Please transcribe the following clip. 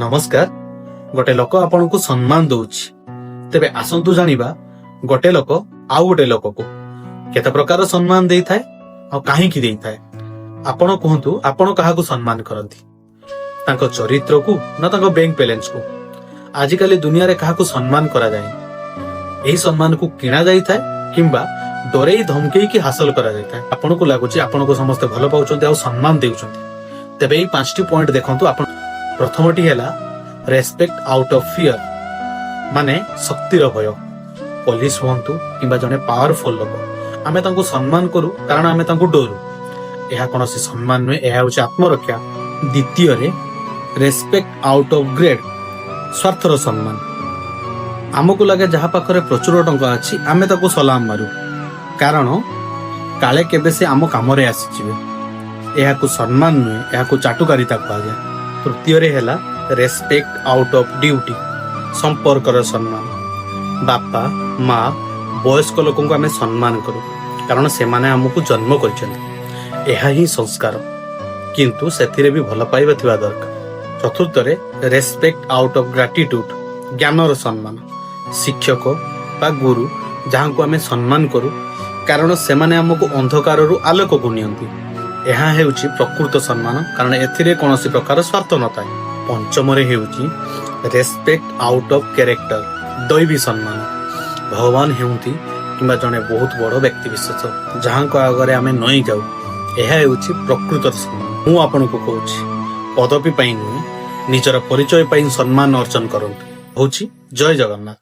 ନମସ୍କାର। ଗୋଟେ ଲୋକ ଆପଣଙ୍କୁ ସମ୍ମାନ ଦଉଛି। ତେବେ ଆସନ୍ତୁ ଜାଣିବା, ଗୋଟେ ଲୋକ ଆଉ ଗୋଟେ ଲୋକକୁ କେତେ ପ୍ରକାର ସମ୍ମାନ ଦେଇଥାଏ ଆଉ କାହିଁକି ଦେଇଥାଏ। ଆପଣ କୁହନ୍ତୁ, ଆପଣ କାହାକୁ ସମ୍ମାନ କରନ୍ତି? ତାଙ୍କ ଚରିତ୍ରକୁ ନା ତାଙ୍କ ବ୍ୟାଙ୍କ ବାଲାନ୍ସକୁ? ଆଜିକାଲି ଦୁନିଆରେ କାହାକୁ ସମ୍ମାନ କରାଯାଏନି। ଏହି ସମ୍ମାନକୁ କିଣା ଯାଇଥାଏ କିମ୍ବା ଡରେଇ ଧମକେଇକି ହାସଲ କରାଯାଇଥାଏ। ଆପଣଙ୍କୁ ଲାଗୁଛି ଆପଣଙ୍କୁ ସମସ୍ତେ ଭଲ ପାଉଛନ୍ତି ଆଉ ସମ୍ମାନ ଦେଉଛନ୍ତି। ତେବେ ଏଇ ପାଞ୍ଚଟି ପଏଣ୍ଟ ଦେଖନ୍ତୁ ଆପଣ। ପ୍ରଥମଟି ହେଲା ରେସ୍ପେକ୍ଟ ଆଉଟ୍ ଅଫ୍ ଫିୟର, ମାନେ ଶକ୍ତିର ଭୟ। ପୋଲିସ ହୁଅନ୍ତୁ କିମ୍ବା ଜଣେ ପାୱାରଫୁଲ ଲୋକ, ଆମେ ତାଙ୍କୁ ସମ୍ମାନ କରୁ କାରଣ ଆମେ ତାଙ୍କୁ ଡରୁ। ଏହା କୌଣସି ସମ୍ମାନ ନୁହେଁ, ଏହା ହେଉଛି ଆତ୍ମରକ୍ଷା। ଦ୍ୱିତୀୟରେ ରେସ୍ପେକ୍ଟ ଆଉଟ୍ ଅଫ୍ ଗ୍ରୀଡ୍, ସ୍ୱାର୍ଥର ସମ୍ମାନ। ଆମକୁ ଲାଗେ ଯାହା ପାଖରେ ପ୍ରଚୁର ଟଙ୍କା ଅଛି, ଆମେ ତାକୁ ସଲାମ ମାରୁ, କାରଣ କାଳେ କେବେ ସେ ଆମ କାମରେ ଆସିଯିବେ। ଏହାକୁ ସମ୍ମାନ ନୁହେଁ, ଏହାକୁ ଚାଟୁକାରିତା କୁହାଯାଏ। ତୃତୀୟରେ ହେଲା ରେସ୍ପେକ୍ଟ ଆଉଟ୍ ଅଫ୍ ଡ୍ୟୁଟି, ସମ୍ପର୍କର ସମ୍ମାନ। ବାପା, ମା, ବୟସ୍କ ଲୋକଙ୍କୁ ଆମେ ସମ୍ମାନ କରୁ, କାରଣ ସେମାନେ ଆମକୁ ଜନ୍ମ କରିଛନ୍ତି। ଏହା ହିଁ ସଂସ୍କାର। କିନ୍ତୁ ସେଥିରେ ବି ଭଲ ପାଇବା ଥିବା ଦରକାର। ଚତୁର୍ଥରେ ରେସ୍ପେକ୍ଟ ଆଉଟ୍ ଅଫ୍ ଗ୍ରାଟିଟ୍ୟୁଡ୍, ଜ୍ଞାନର ସମ୍ମାନ। ଶିକ୍ଷକ ବା ଗୁରୁ, ଯାହାଙ୍କୁ ଆମେ ସମ୍ମାନ କରୁ, କାରଣ ସେମାନେ ଆମକୁ ଅନ୍ଧକାରରୁ ଆଲୋକକୁ ନିଅନ୍ତି। ଏହା ହେଉଛି ପ୍ରକୃତ ସମ୍ମାନ, କାରଣ ଏଥିରେ କୌଣସି ପ୍ରକାର ସ୍ୱାର୍ଥ ନଥାଏ। ପଞ୍ଚମରେ ହେଉଛି ରେସ୍ପେକ୍ଟ ଆଉଟ୍ ଅଫ୍ କ୍ୟାରେକ୍ଟର, ଦୈବୀ ସମ୍ମାନ। ଭଗବାନ ହେଉନ୍ତି କିମ୍ବା ଜଣେ ବହୁତ ବଡ଼ ବ୍ୟକ୍ତି ବିଶେଷ, ଯାହାଙ୍କ ଆଗରେ ଆମେ ନଇଁ ଯାଉ, ଏହା ହେଉଛି ପ୍ରକୃତ ସମ୍ମାନ। ମୁଁ ଆପଣଙ୍କୁ କହୁଛି, ପଦବୀ ପାଇଁ ନୁହେଁ, ନିଜର ପରିଚୟ ପାଇଁ ସମ୍ମାନ ଅର୍ଜନ କରନ୍ତୁ। ହଉଛି, ଜୟ ଜଗନ୍ନାଥ।